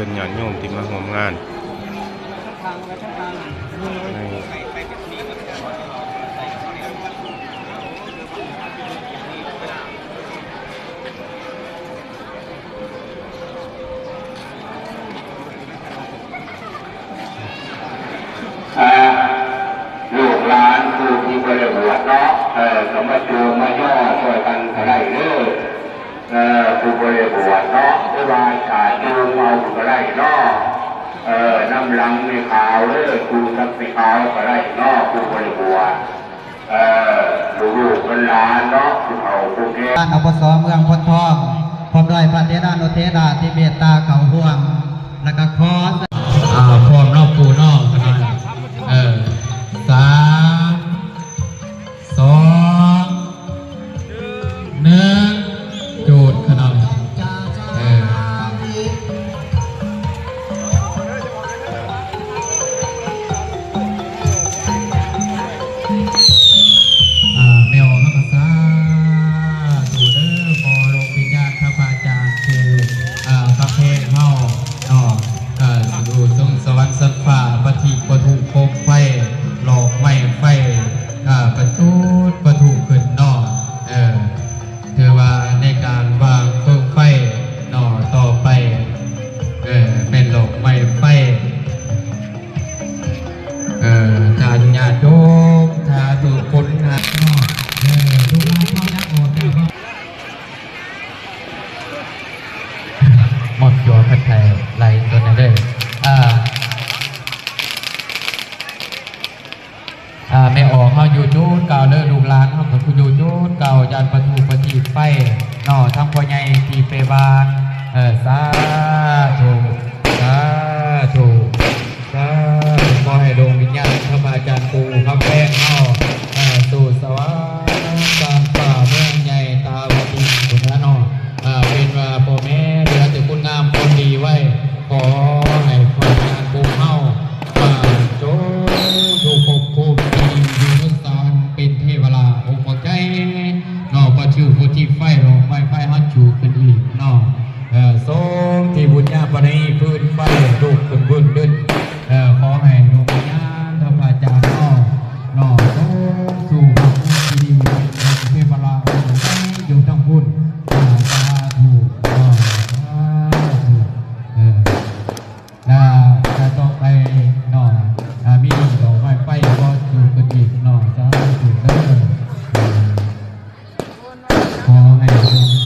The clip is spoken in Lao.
ນຍາດໂຍມທີ່ມາຮ່ວມງານໃນ ເອີ ລູກຫຼານຜູ້ທີ່ບໍ່ໄດ້ບວດເນາະ ເອີ ກໍມາໂຈມມາຍໍຊ່ອຍກັນກໍໄດ້ເດີ ເອີ ຜູ້ບໍ່ໄດ້ບວດເນາະ ຫຼືວ່າຖ້າໂຈມເອົາກໍໄດ້ເນາະ ເອີ ນຳຫຼັງແມ່ຂາວເດີ ຢູ່ກັບແມ່ຂາວກໍໄດ້ເນາະ ຜູ້ບໍ່ໄດ້ບວດ. ເອີ ລູກໆ ຫຼານໆ ເນາະ ຜູ້ເຖົ້າຜູ້ແກ່ ທ່ານ ອບສ ເມືອງໂພນທອງ ພ້ອມດ້ວຍພະເຖລານຸເຖລາທີ່ເມດຕາເຂົ້າຮ່ວມ ແລ້ວກໍຂໍ ອ່າ ພ້ອມເນາະ ປູ່ເນາະ ເອີ ສາມ ສອງ ໜຶ່ງ ຈູດຂະໜ່ຳ ເອີ ອ່າ ແມ່ອອກເຮົາກໍສາທຸເດີ ຂໍດວງວິນຍານພະອາຈານຜູ້ ເອີ ກຳແພງເຮົາເນາະ ເອີ ຢູ່ສົງສະຫວັນຊັ້ນຟ້າ ປະທິດປະທຸໂຄມໄຟ ຫຼອກໄມ້ໄຟ ເອີ ປະຈຸດປະທຸຂຶ້ນເນາະ ເອີ ຖືວ່າໃນການວາງເຟືອງໄຟເນາະ ຕໍ່ໄປ ເອີ ແມ່ນຫຼອກໄມ້ໄຟ ເອີ ທ່ານຍາດໂຍມ ສາທຸ ຄົນນະເນາະ ເອີ ລູກຫຼານເຮົາຍັງອອກຈາກວັດ ໝົດຕົວເພິ່ນໄທໄລ່ຕົວນັ້ນເດີ ເອີ ອ່າ ແມ່ອອກເຮົາຢູ່ຈຸດເກົ່າເດີ ລູກຫຼານເຮົາກໍຢູ່ຈຸດເກົ່າ ຢ້ານປະທຸປະທີບໄຟເນາະ ທັງພໍ່ໃຫຍ່ທີ່ໄປວາງ ເອີ ສາທຸ ສາທຸ ສາທຸ ຂໍໃຫ້ດວງວິນຍານຂອງພະອາຈານປູ່ຄຳແພງເຮົາ ເອີ ສູ່ສະຫວັນຊັ້ນຟ້າເມືອງໃຫຍ່ຕາວະຕີພຸ້ນນະເນາະ ເອີ ເປັນວ່າພໍ່ແມ່ເຫຼືອແຕ່ຄຸນງາມຄວາມດີໄວ້ ຂໍໃຫ້ພະອາຈານປູ່ເຮົາ ອ່າ ຈົ່ງຢູ່ພົບພູມທີ່ດີ ຢູ່ເທິງສະຫວັນເປັນເທວະລາອົງບັກໃຫຍ່ເນາະ ປະຈຸດປະທີບໄຟ ຫຼອກໄມ້ໄຟ ເຮົາຈູດ